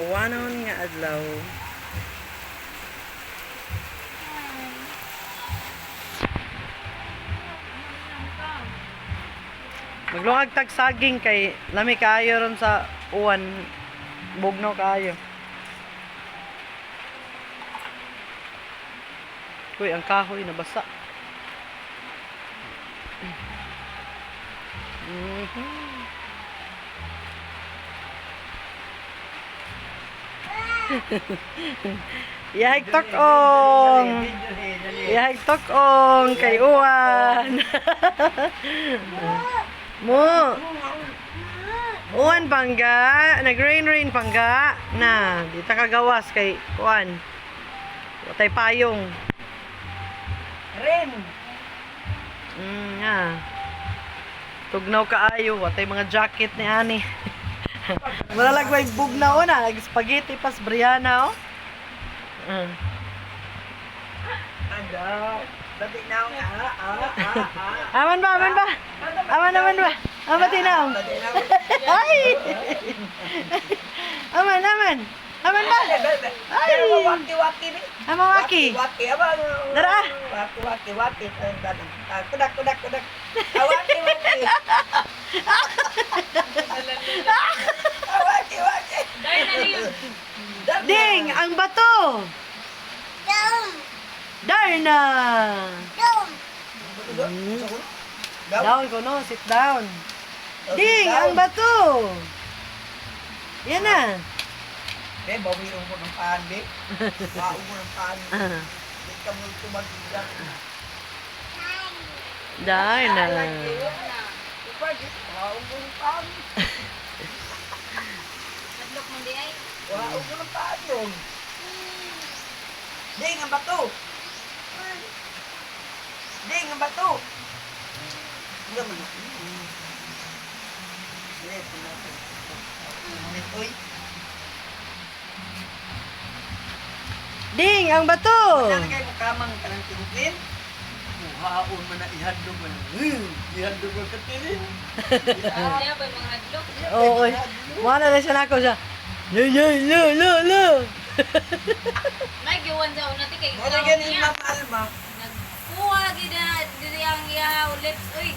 Uwanon nga adlaw. Maglungag tag saging kay lami kaayo ron sa uwan. Bugnaw kaayo. Uy, ang kahoy nabasa. Yahig tokong. Yahig tokong kay uwan. Mo. Uwan pangga, nag-rain rain pangga na di ta kagawas kay kuan. Watay payong. Ren. Nga. Tugnaw kaayo, watay mga jacket ni ani. Wala lang may bugnaw na, nag spaghetti pas Brianna oh. Ano? Dati na ako. Ah, ah, ah, ah. Aman ba, aman ba? Aman, aman ba? Aman tinaw. Dati na ako. Ay! Aman, aman. Aman ba? Ay! Waki, waki ni. Aman waki. Waki, aba. Dara. Waki, waki, waki. Ah, kudak, kudak, kudak. Ah, waki, waki. Ah, waki, waki. Ding, ang bato. Darna. Down. Down ko no, sit down. Ding, ang bato. Yan na. Be, bawiin ko ng paan, be. Bawiin ko ng paan. Di ka mo tumagdag. Darna. Bawiin ko ng paan. Hadlok man di ay. Bawiin ko ng paan yun. Ding, ang bato. Ding, ang bato. Hindi man. Uy, Ding, ang bato. ano kayo mukamang ka ng tinklin? Muhaon man na ihadlog man. Ihadlog man katilin. Siya ba mga hadlok? Oo. Wala na siya nako siya. Lo, lo, lo, lo, lo. May giwan sa una ti kay Wala ikaw ganin niya. Ma'am Alma. Nagkuha gid na diri ang iya lips uy.